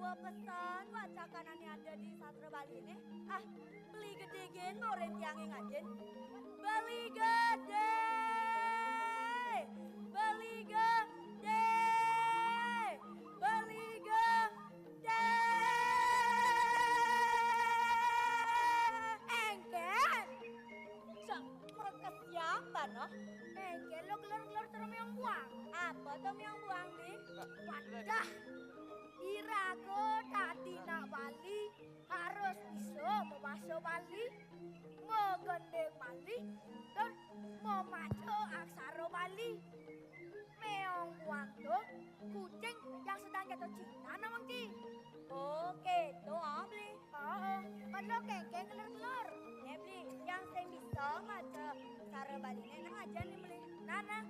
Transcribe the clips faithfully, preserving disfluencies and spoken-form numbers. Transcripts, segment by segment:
Pesan wacakan ané ada di sastra Bali né. Ah, beli gedé gén, orang tiangé ngajin. Beli gedé, beli gedé, beli gedé. Engkén. Sa-, kesiapan, noh? Engkén lo kelor-kelor terus meong buang. Apa tuh meong buang, Bli? Wadah. Iraga dadi nak Bali harus bisa mabasa Bali, magending Bali, tur mamaca aksara Bali. Meong buang tuh kucing yang sedang jatuh cinta, nawang, Ci. Oh, kéto, ah, Bli. Oh, perlu kéngkén kelor-kelor. Né, Bli, yang sing bisa maca aksara Baliné nang aja né, Bli. Nah, nah.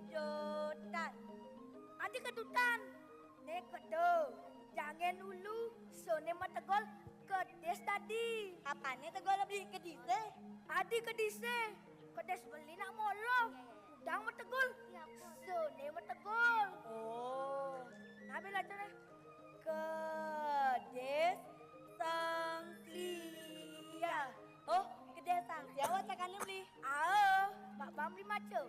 Kedutan. Adi kedutan. Né kedo. Jangin ulu. Soné mategol kedis dadi. Apané tegol, Bli? Kedisé? Adi kedisé. Kedis beli nak molo. Udang mategol. Soné mategol. Oh. Nah, Bli, lacuré. Kedis sangsiah. Oh, kedis sangsiah wacakané, Bli. Ao, Mbak Bang Bli maca.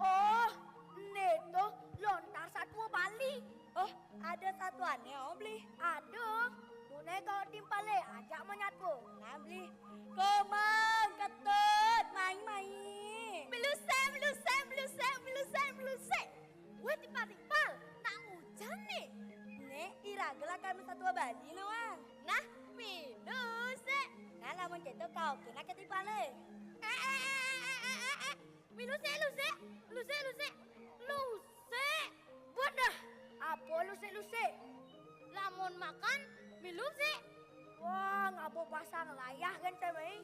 Oh, né to lontar satua Bali. Oh, ada satuané, oh, Bli? Ada. Muné kau timpalé, ajak menyatu. Nah, Bli. Komang, ketut, mai-mai. Melusé, melusé, melusé, melusé, melusé. Wah, timpal-timpal, nak ngujan né. Né, iraga lakar masatua Bali, nawang. Nah, melusé. Nah, lamun kéto kau kéna ketimpalé. Eh, eh, eh, eh, eh, eh, eh. Melusé, lusé, lusé, lusé. Lusé. Wadah, apa lusé-lusé? Lamun makan, melusé. Wah, ngapa pasang layah kan, Cemai?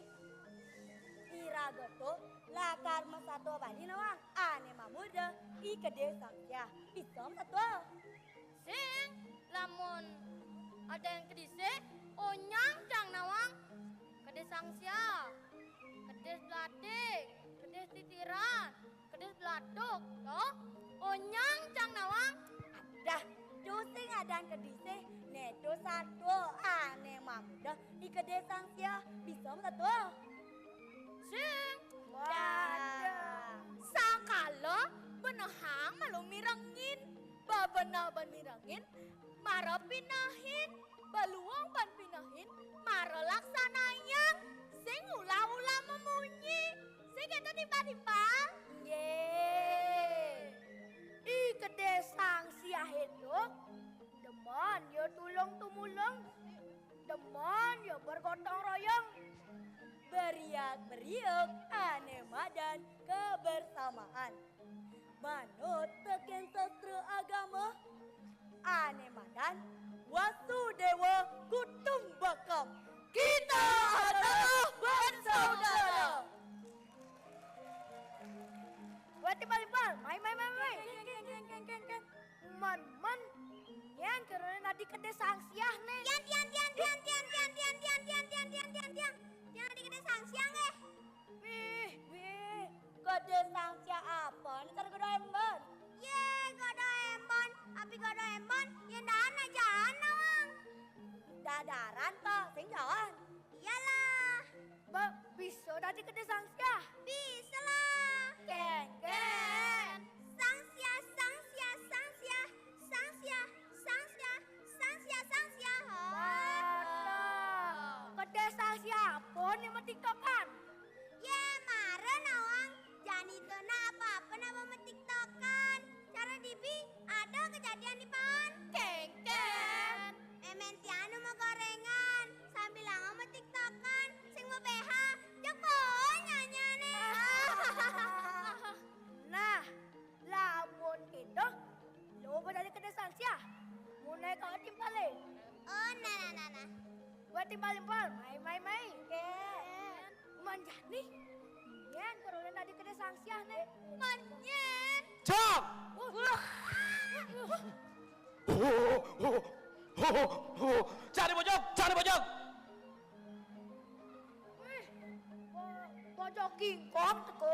Iraga to lakar masatua Bali, nawang. Ané mamurda I Kedis Sangsiah. Bisa masatua. Sing, lamun ada yang kedisé, onyang cang nawang. Kedis sangsiah, kedis blading, kedis titiran, kedis bladuk, toh. Onyang cang nawang. Dah, tu sing adan kedisé, né tu satua ané mamurda I Kedis Sangsiah. Bisa masatua. Sing. Wadah. Sangkala benehang malu mirengin. Babeneh ban mirengin, mara pinehin. Baluung ban pinehin, mara laksanayang. Sing ulah-ulah mamunyi. Sing kéto timpal-timpal. Nggih. I Kedis Sangsiah to demen ya tulung tumulung. Demen ya bergotong royong. Beriak-beriuk ané madan kebersamaan. Manut tekén sastra agama, ané madan Wasudéwa Kutumbakam. Kita adalah bersaudara. Wati Balimbal, mai, mai, mai, mai. Kén, kén, kén, kén, kén, kén. Man, man. Nyén keroné nadi kedis sangsiah né. Tiang, tiang, tiang, tiang, tiang, tiang, tiang, tiang, tiang, tiang, tiang, tiang. Tiang nadi kedis sangsiah nggih. Wih, wih. Kedis sangsiah apa né cara goda emban? Yé, goda emban. Api goda emban, yén daan ajaan nawang. Dadaran to, sing jaan. Iyalah. Ba, bisa dadi kedis sangsiah? Bisa lah. Kén, kén. Sangsiah, sangsiah, sangsiah, sangsiah, sangsiah, sangsiah, sangsiah, ho. Walah. Kedis sangsiah apa né matiktokan? Yé, mara nawang. Jani to nak apa-apa nak matiktokan. Cara dibi ada kejadian di paan. Kén, kén. Mémén tiang nu magoréngan, sambilanga matiktokan, sing ma-B H, jeg poon nyanyané. Nah, lamun kéto, lo badali kedis sangsiah. Mun naé ka timpalé. Oh, nah, nah, nah, nah. Wah, timpal-timpal, mai, mai, mai. Oké. Man jani, nyén keroné nadi kedis sangsiah né. Man nyén. Cok! Wah. Ho, ho, ho, ho, ho. Cari pojok, cari pojok. Wih, po-, pojok kingkong teko.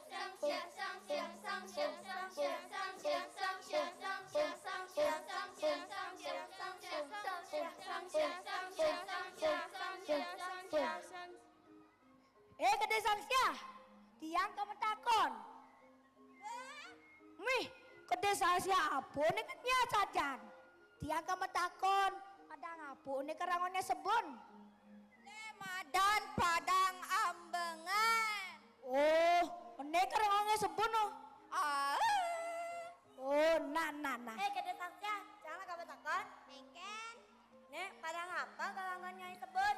Eh, kedé sangsia, tiang kametakon. Mih, kedé sangsia apa né kenyat sajan? Tiang kametakon, padang apa né kerangoné sebun? Né madan padang ambengan. Oh, né kerangoné sebun, oh. Ah. Oh, nah, nah, nah. Eh, kedé sangsia, jangan kametakon. Engkén. Né, padang apa kerangoné sebun?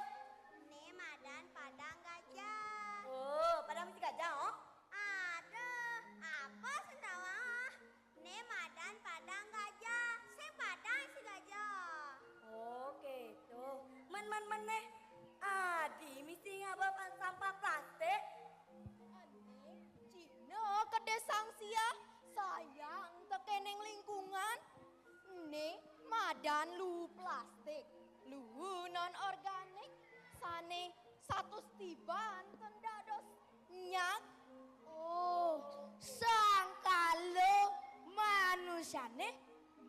Né madan padang gajah. Oh, padang misi gajah, oh? Aduh, apa sing salah? Né madan padang gajah, sing padang si gajah. Oh, gitu. Men, men, men, né. Adi misi ngaba pan-, sampah plastik. Ané, Cina kedé sangsia, sayang tekéning lingkungan. Né madan luwu plastik, luwu non organik, sané satus tiban ten dados nyak. Oh, sangkala manusiané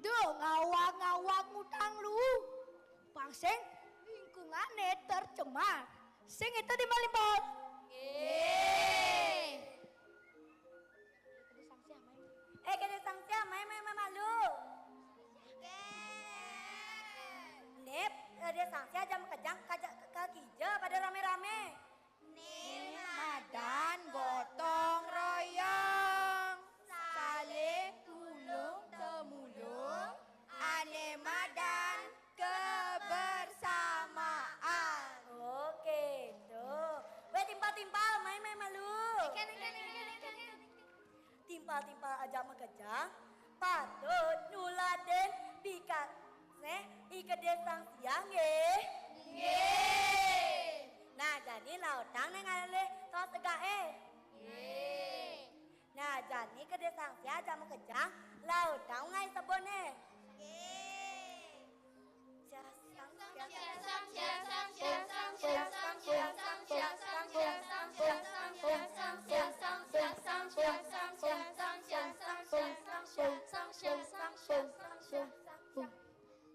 do ngawag-ngawag ngutang luwu. Pang sing lingkungané tercemar. Sing itu di Malimpol. Nggih. Timpal-timpal ajak makejang, patut nuladenin bikasné I Kedis Sang Siang nggih. Nggih. Nah, jani lautang né ngalih tos tegaké. Nggih. Nah, jani Kedis Sang Siang ajak makejang, lautang ngalih sebonné. Nggih.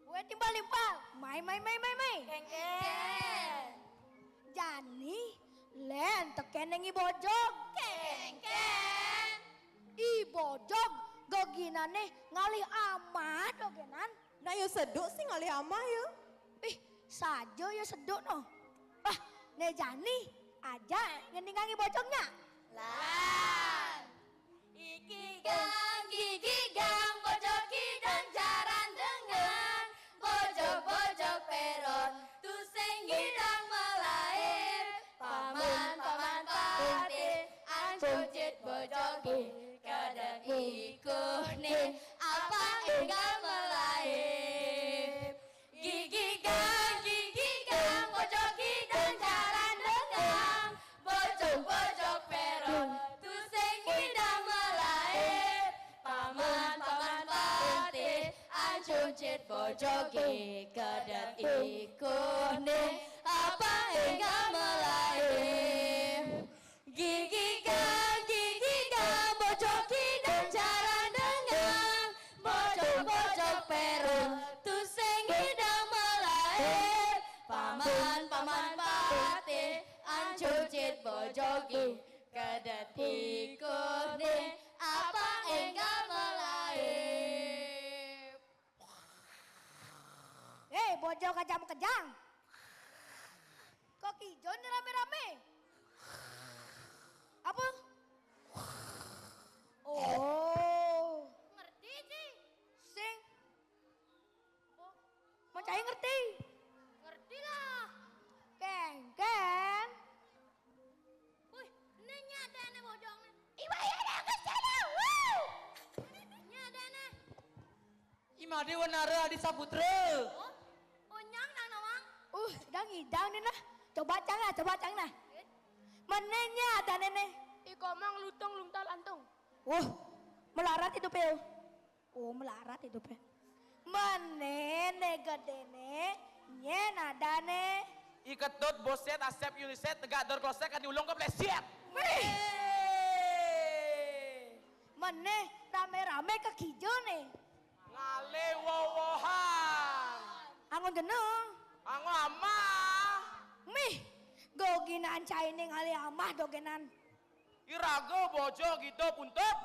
Wéh, timpal-timpal. Mai, mai, mai, mai, mai. Kénkén. Jani lén tekén I Bojog. Kénkén. I Bojog geginané ngalih amah dogénan. Nah, ya seduk sih ngalih amah ya. Ih, saja ya seduk no. Bah, né jani ajak ngendingang I Bojog nya. Lan. Gigi gang, gigi gang, bojog kidang jaran dengan, bojog-bojog peron, tusing ngidang malaib. Paman, paman patih, ancucit bojogé, kedék ikuhné, apang énggal malaib. Gigigang, gigigang, bojog kidang jaran dengan, bojog-bojog peron, tusing ngidang malaib. Paman, paman patih, ancucit bojogé, kedék ikuhné, apang énggal malaib. Gigigang, gigigang, bojog kidang jaran dengan, bojog-bojog peron, tusing ngidang malaib. Paman, paman patih, ancucit bojogé, kedék ikuhné, apang énggal malaib. Héi, bojog ajak makejang. Kok ijo né ramé-ramé? Apa? Oh. Ngerti, Ci? Sing. Oh. Mun cai ngerti? Ngerti lah. Kénkén. Wih, né nya adané bojogné. Iwa, iya, dah, Gus, dah, wuh. Nya adané. I Madé Wanara Adi Saputra. Oh, onyang nang nawang. Uh, dang idang né nah. Coba cang nah, coba cang nah. Manéh nya adané né. I Komang Lutung Lunta Lantung. Uh, melarat hidupé. Oh, melarat hidupé. Manéh né gedéné, nyén adané. I Ketut Bosét Asép Yulisét, tegak dor klosét, kadi ulung kepleset. Wih. Manéh ramé-ramé ka kija né. Ngalih wowohan. Anggon genah. Anggon amah. Mih, geginan cainé ngalih amah dogénan. Iraga bojog idup untuk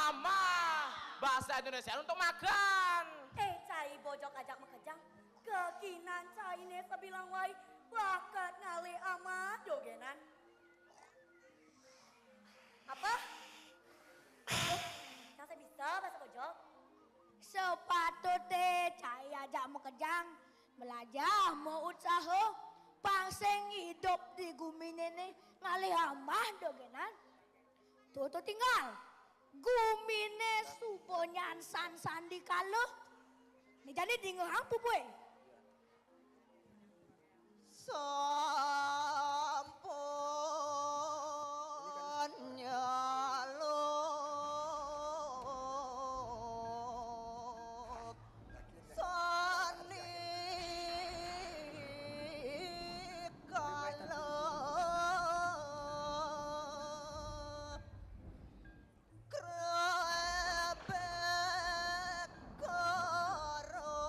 amah. Bahasa Indonesia untuk makan. Eh, cai bojog ajak makejang. Geginan cainé sabilang wai bakat ngalih amah dogénan. Apa? Yang saya bisa bahasa bojog? Sepatuté cai ajak makejang, belajar mausaha, pang sing idup di guminé né ngalih amah dogénan. Tuh, tuh tinggal. Guminé suba nyansan sandikala. Né jani dingehang pupuhé. Sampun nyalut sandikala. Krabak karo.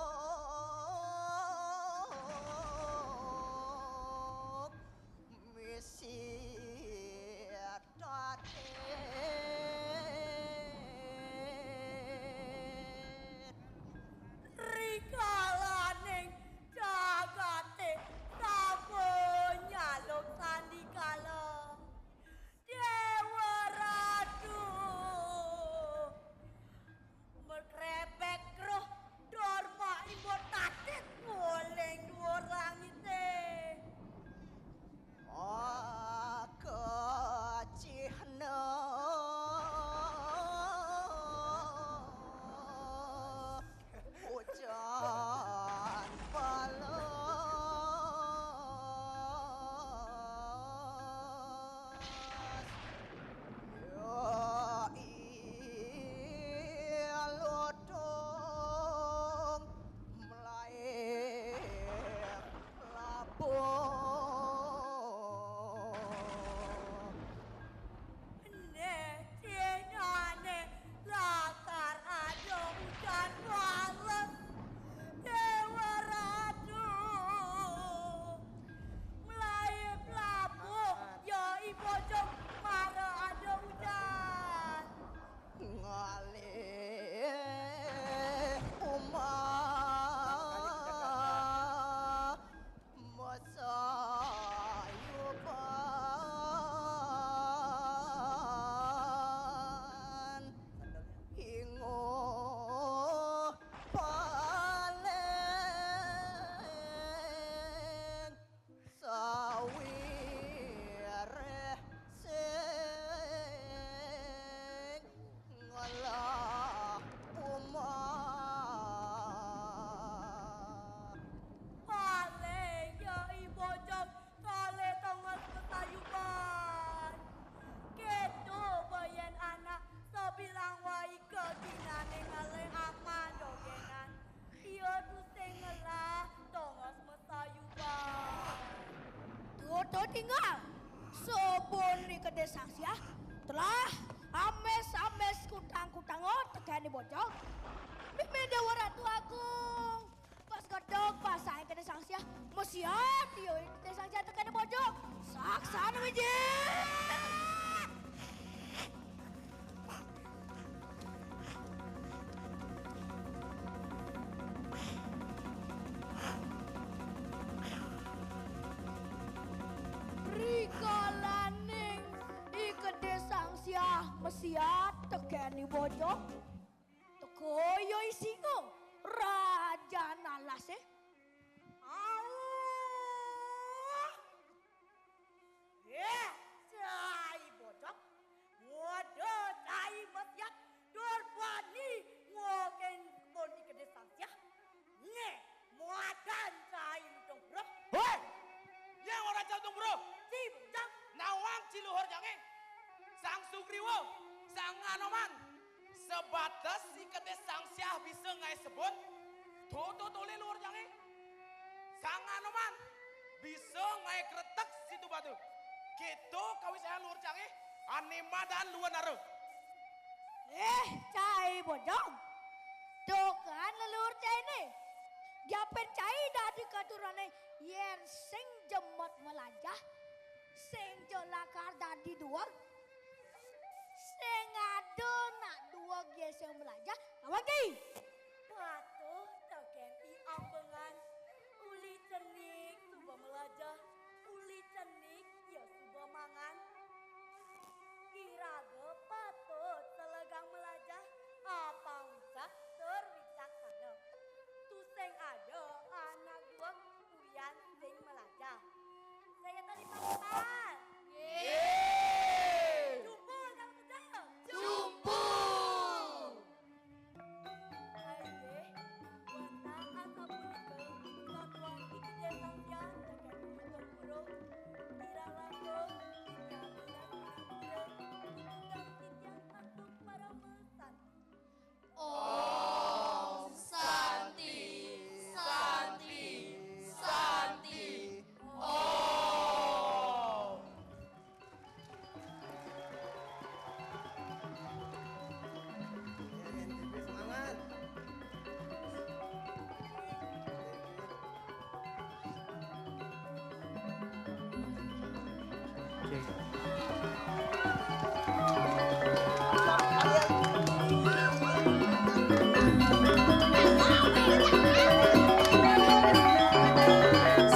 Ngal, saben Ika Déwa Sang Siah telah amés-amés kutang-kutang tekén i bojog. Mimih Déwa Ratu Agung, pas gedeg pasang Ika Déwa Sang Siah, masiat ia Ika Déwa Sang Siah tekén i bojog. Saksana wijil. Rikalaning Ika Déwa Sang Siah masiat tekén i bojog, teka ia i Singa, rajan alasé. Auh! Éh, cai bojog, mula cai masiat, tur bani ngogén kebon Ika Déwa Sang Siah. Nyén, madan cai Lutung Bruh. Hoi! Nyén ora cai Lutung Bruh? Ci bojog. Nawang ci luhur cangé. Sang Sugriwa, Sang Anoman. Sabates Ika Déwa Sang Siah bisa ngaé sebon. Tutu tolih luhur cangé. Sang Anoman bisa ngaé kretek Situ Batu. Kéto kawisésan luhur cangé, ané madan luenara. Éh, cai bojog. Dukan leluhur cainé. Japin cai dadi katurané yén sing jemet malajah, sing ja lakar dadi dueg. Sing ada nak dueg ia sing malajah, lawan cai. Patuh tekén i ambengan, uli cenik suba malajah, uli cenik ia suba mangan. Iraga patut selegang malajah, apang wicak tur wicaksana. Tusing ada anak dueg uyan sing malajah. Saya tadi pamit. Yeay. Jumpa dalam kerja. Jumpa. Aye, wantah asapunika, satuan Ika Déwa Sang Siah tekén Gunung Tempuru, kirang langkung, kirang langkung, kirang langkung, kirang langkung, antuk parama santi. Om Santi, Santi, Santi, Om.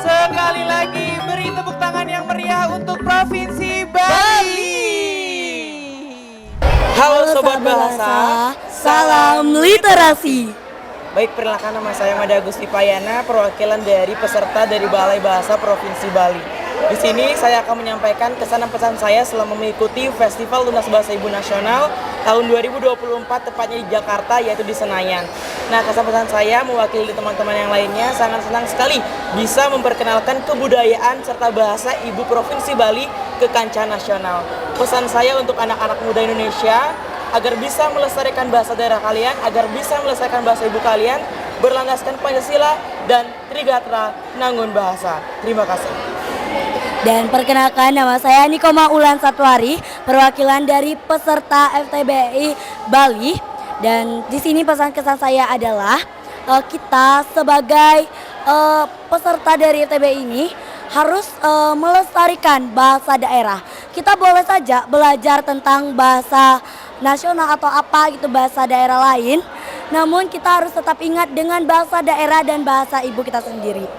Sekali lagi beri tepuk tangan yang meriah untuk Provinsi Bali. Halo Sobat Bahasa, salam literasi. Baik, perkenalkan, nama saya Mada Agusti Payana, perwakilan dari peserta dari Balai Bahasa Provinsi Bali. Di sini saya akan menyampaikan kesan dan pesan saya selama mengikuti Festival Tunas Bahasa Ibu Nasional tahun dua ribu dua puluh empat, tepatnya di Jakarta, yaitu di Senayan. Nah, kesan pesan saya mewakili teman-teman yang lainnya, sangat senang sekali bisa memperkenalkan kebudayaan serta bahasa ibu Provinsi Bali ke kancah nasional. Pesan saya untuk anak-anak muda Indonesia, agar bisa melestarikan bahasa daerah kalian, agar bisa melestarikan bahasa ibu kalian, berlandaskan Pancasila dan Trigatra Nangun Bahasa. Terima kasih. Dan perkenalkan, nama saya Nikoma Ulan Satuari, perwakilan dari peserta F T B I Bali. Dan di sini pesan kesan saya adalah, eh, kita sebagai, eh, peserta dari F T B I ini harus, eh, melestarikan bahasa daerah. Kita boleh saja belajar tentang bahasa nasional atau apa gitu, bahasa daerah lain. Namun kita harus tetap ingat dengan bahasa daerah dan bahasa ibu kita sendiri.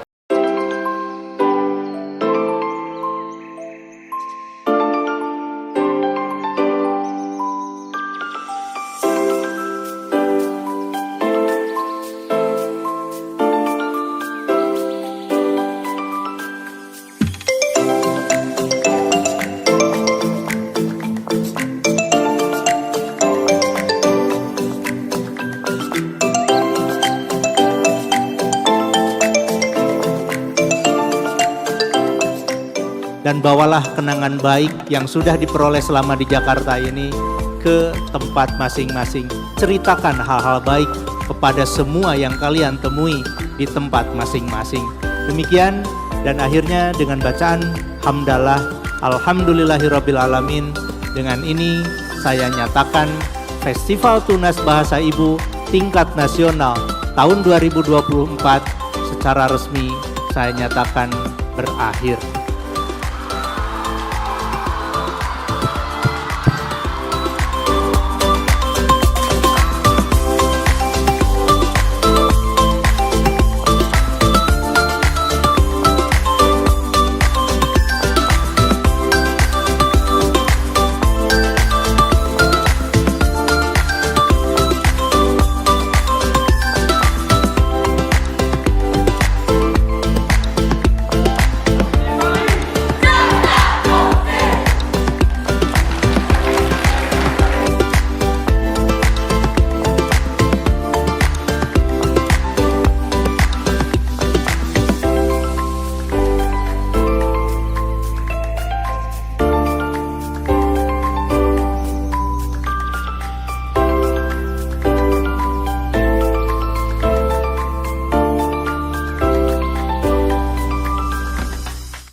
Dan bawalah kenangan baik yang sudah diperoleh selama di Jakarta ini ke tempat masing-masing. Ceritakan hal-hal baik kepada semua yang kalian temui di tempat masing-masing. Demikian, dan akhirnya dengan bacaan Hamdalah, alhamdulillahirabbil alamin. Dengan ini saya nyatakan Festival Tunas Bahasa Ibu tingkat nasional tahun dua ribu dua puluh empat secara resmi saya nyatakan berakhir.